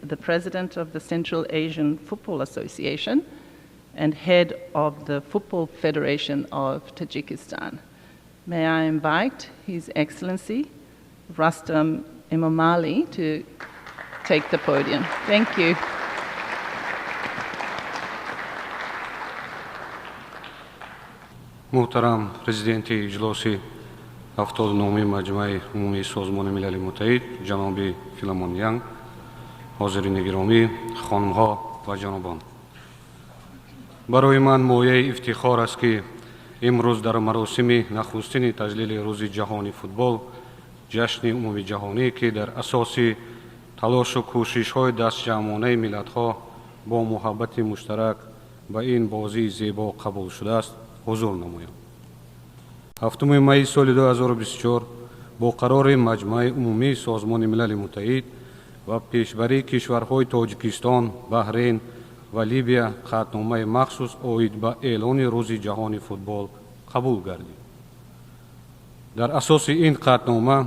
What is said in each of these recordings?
the president of the Central Asian Football Association and head of the Football Federation of Tajikistan. May I invite His Excellency Rustam Emomali to take the podium. Thank you. Муҳтарам президенти иҷлоси 79-уми Маҷмаи Умумии Созмони Милали Муттаҳид ҷаноби Филимон Янг, ҳозирини гиромӣ, хонумҳо ва ҷанобон, барои ман мояи ифтихор аст, ки имрӯз дар маросими нахустини таҷлили Рӯзи ҷаҳони футбол, ҷашни умумиҷаҳонӣ, ки дар асоси талошу кӯшишҳои дастҷамъонаи миллатҳо бо муҳаббати муштарак ба ин бозии зебо қабул шудааст, ҳузур намоям. 7 майи соли 2024 бо қарори Маҷмаи Умумии Созмони Милали Муттаҳид ва пешбарии кишварҳои Тоҷикистон, Баҳрейн ва Либия қатъномаи махсус оид ба эълони Рӯзи ҷаҳони футбол қабул гардид. Дар асоси ин қатънома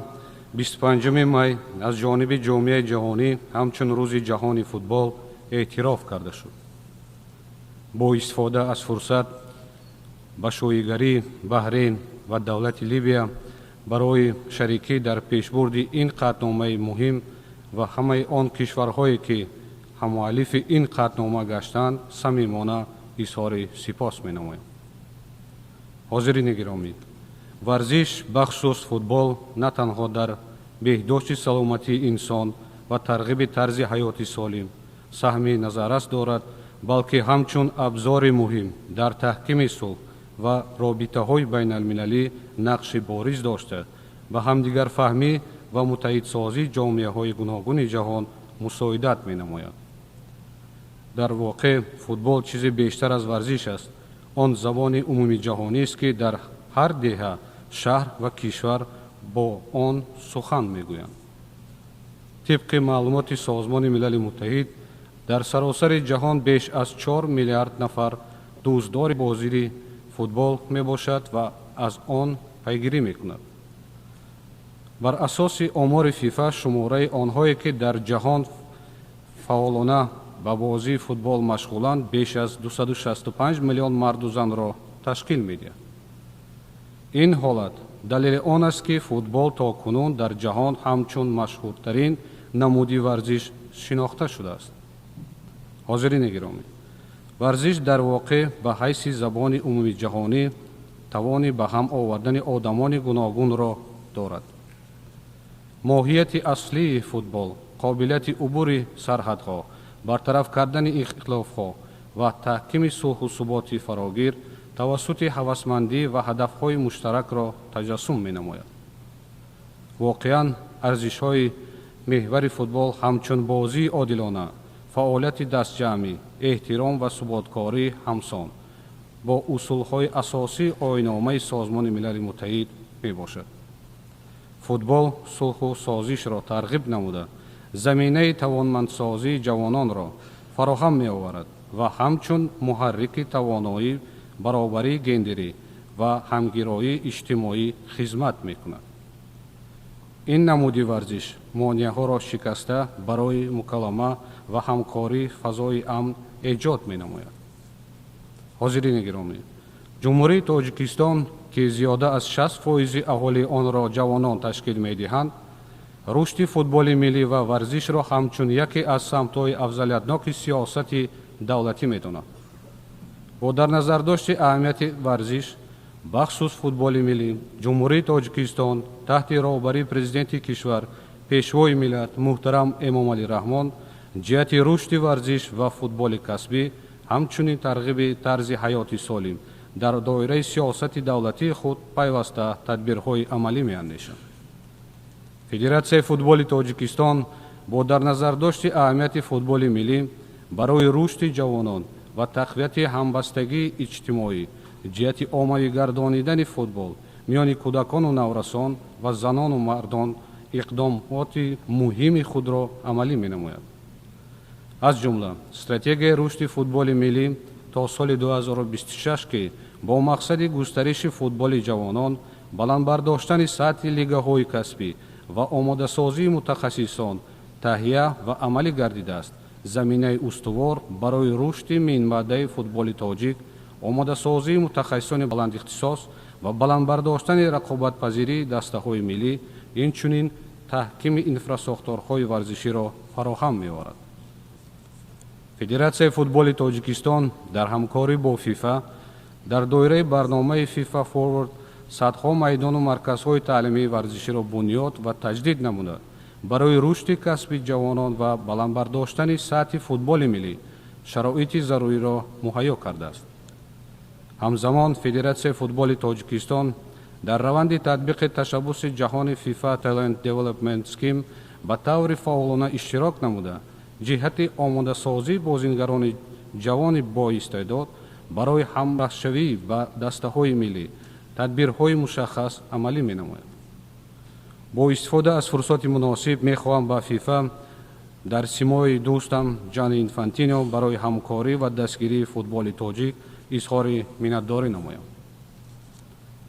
25 май аз ҷониби ҷомеаи ҷаҳонӣ ҳамчун Рӯзи ҷаҳони футбол эътироф карда шуд. Бо истифода аз фурсат ба шоҳигарии Баҳрейн ва давлати Либия барои шарикӣ дар пешбурди ин қатъномаи муҳим ва ҳамаи он кишварҳое, ки ҳаммуаллифи ин қатънома гаштанд, самимона изҳори сипос менамоям. Ҳозирини гиромӣ, варзиш, бахусус футбол, на танҳо дар беҳдошти саломатии инсон ва тарғиби тарзи ҳаёти солим саҳми назаррас дорад, балки ҳамчун абзори муҳим дар таҳкими сулҳ ва робитаҳои байналмилалӣ нақши бориз дошта, ба ҳамдигарфаҳмӣ ва муттаҳидсозии ҷомеаҳои гуногуни ҷаҳон мусоидат менамояд. Дар воқеъ, футбол чизе бештар аз варзиш аст. Он забони умумиҷаҳонист, ки дар ҳар деҳа, шаҳр ва кишвар бо он сухан мегӯянд. Тибқи маълумоти Созмони Милали Муттаҳид, дар саросари ҷаҳон беш аз 4 миллиард нафар дӯстдори бозии футбол мебошад ва аз он пайгирӣ мекунад. Бар асоси омори ФИФА, шумораи онҳое, ки дар ҷаҳон фаъолона ба бозии футбол машғуланд, беш аз 265 миллион марду занро ташкил медиҳад. Ин ҳолат далели он аст, ки футбол то кунун дар ҷаҳон ҳамчун машҳуртарин намуди варзиш шинохта шудааст. Ҳозирини гиромӣ, варзиш дар воқеъ ба ҳайси забони умумиҷаҳонӣ тавони ба ҳам овардани одамони гуногунро дорад. Моҳияти аслии футбол қобилияти убури сарҳадҳо, бартараф кардани ихтилофҳо ва таҳкими сулҳу суботи фарогир тавассути ҳавасмандӣ ва ҳадафҳои муштаракро таҷассум менамояд. Воқеан, арзишҳои меҳвари футбол ҳамчун бозии одилона, фаъолияти дастҷамъӣ, эҳтиром ва суботкорӣ ҳамсон бо усулҳои асосии Оинномаи Созмони Милали Муттаҳид мебошад. Футбол сулҳу созишро тарғиб намуда, заминаи тавонмандсозии ҷавононро фароҳам меоварад ва ҳамчун муҳаррики тавоноӣ, баробарии гендерӣ ва ҳамгироии иҷтимоӣ хизмат мекунад. Ин намуди варзиш монеаҳоро шикаста, барои муколама ва ҳамкорӣ фазои амн эҷод менамояд. Ҳозирини гиромӣ, Ҷумҳурии Тоҷикистон, ки зиёда аз 60 фоизи аҳолии онро ҷавонон ташкил медиҳанд, рушди футболи миллӣ ва варзишро ҳамчун яке аз самтҳои афзалиятноки сиёсати давлатӣ медонад. Бо дар назардошти аҳамияти варзиш, бахусус футболи миллӣ, Ҷумҳурии Тоҷикистон таҳти роҳбарии Президенти кишвар, Пешвои миллат муҳтарам Эмомалӣ Раҳмон ҷиҳати рушди варзиш ва футболи касбӣ, ҳамчунин тарғиби тарзи ҳаёти солим дар доираи сиёсати давлатии худ пайваста тадбирҳои амалӣ меандешад. Федератсияи футболи Тоҷикистон бо дар назардошти аҳамияти футболи миллӣ барои рушди ҷавонон ва тақвияти ҳамбастагии иҷтимоӣ, ҷиҳати оммавӣ гардонидани футбол миёни кӯдакону наврасон ва занону мардон иқдомоти муҳими худро амалӣ менамояд. Аз ҷумла стратегияи рушди футболи миллӣ то соли 2026, ки бо мақсади густариши футболи ҷавонон, баланд бардоштани сатҳи лигаҳои касбӣ ва омодасозии мутахассисон Таҳия ва амалӣ гардидааст, заминаи устувор барои рушди минбаъдаи футболи тоҷик, омодасозии мутахассисони баландихтисос ва баланд бардоштани рақобатпазирии дастаҳои миллӣ, инчунин таҳкими инфрасохторҳои варзиширо фароҳам меорад. Федератсияи футболи Тоҷикистон дар ҳамкорӣ бо ФИФА дар доираи барномаи ФИФА Форвард садҳо майдону марказҳои таълимии варзиширо бунёд ва таҷдид намуда, барои рушди касби ҷавонон ва баланд бардоштани сатҳи футболи миллӣ шароити заруриро муҳайё кардааст. Ҳамзамон Федератсияи футболи Тоҷикистон дар раванди татбиқи ташаббуси ҷаҳони FIFA Talent Development Scheme ба таври фаъолона иштирок намуда, ҷиҳати омодасозии бозингарони ҷавони боистеъдод барои ҳамроҳшавӣ ба дастаҳои миллӣ тадбирҳои мушаххас амалӣ менамояд. Бо истифода аз фурсати муносиб мехоҳам ба ФИФА дар симои дӯстам Ҷани Инфантино барои ҳамкорӣ ва дастгирии футболи тоҷик изҳори миннатдорӣ намоям.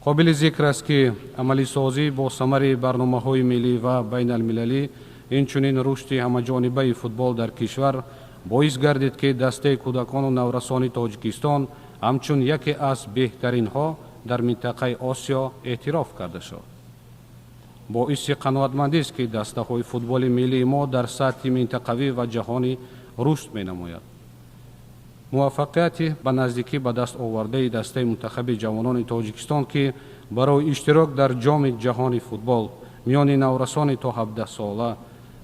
Қобили зикр аст, ки амалисозӣ бо самари барномаҳои миллӣ ва байналмилалӣ, инчунин рушди ҳамаҷонибаи футбол дар кишвар боис гардид, ки дастаи кӯдакону наврасони Тоҷикистон ҳамчун яке аз беҳтаринҳо дар минтақаи Осиё эътироф карда шуд. Боиси қаноатмандист, ки дастаҳои футболи миллии мо дар сатҳи минтақавӣ ва ҷаҳонӣ рушд менамояд. Муваффақияти ба наздикӣ ба даст овардаи дастаи мунтахаби ҷавонони Тоҷикистон, ки барои иштирок дар Ҷоми ҷаҳони футбол миёни наврасони то 17сола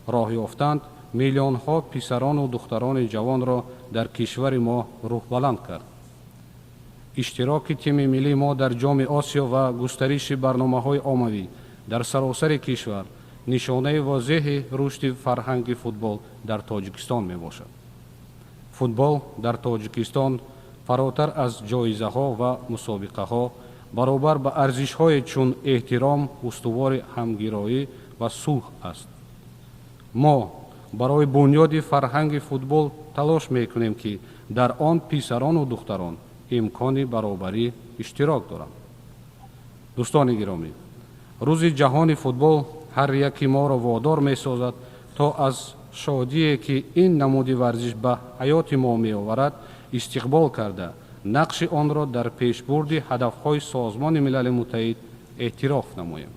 роҳ ёфтанд, миллионҳо писарону духтарони ҷавонро дар кишвари мо рӯҳбаланд кард. Иштироки тими миллии мо дар Ҷоми Осиё ва густариши барномаҳои оммавӣ дар саросари кишвар нишонаи возеҳи рушди фарҳанги футбол дар Тоҷикистон мебошад. Футбол дар Тоҷикистон фаротар аз ҷоизаҳо ва мусобиқаҳо баробар ба арзишҳое чун эҳтиром, устувори ҳамгироӣ ва сулҳ аст. Мо барои бунёди фарҳанги футбол талош мекунем, ки дар он писарону духтарон имкони баробарӣ иштирок доранд. Дӯстони гиромӣ, Рӯзи ҷаҳони футбол ҳар яки моро водор месозад, то аз шодие, ки ин намуди варзиш ба ҳаёти мо меоварад, истиқбол карда, нақши онро дар пешбурди ҳадафҳои Созмони Милали Муттаҳид эътироф намоем.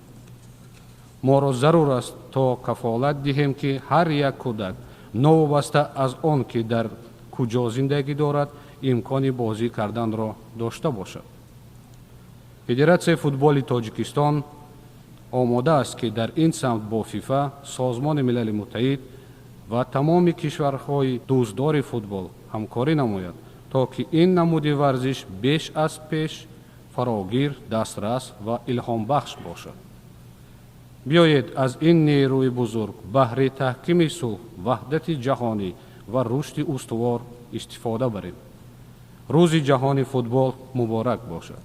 Моро зарур аст, то кафолат диҳем, ки ҳар як кӯдак, новобаста аз он ки дар куҷо зиндагӣ дорад, имкони бозӣ карданро дошта бошад. Федератсияи футболи Тоҷикистон омода аст, ки дар ин самт бо ФИФА, Созмони Милали Муттаҳид ва тамоми кишварҳои дӯстдори футбол ҳамкорӣ намояд, то ки ин намуди варзиш беш аз пеш фарогир, дастрас ва илҳомбахш бошад. Биёед, аз ин нерӯи бузург баҳри таҳкими сулҳ, ваҳдати ҷаҳонӣ ва рушди устувор истифода барем. Рӯзи ҷаҳони футбол муборак бошад!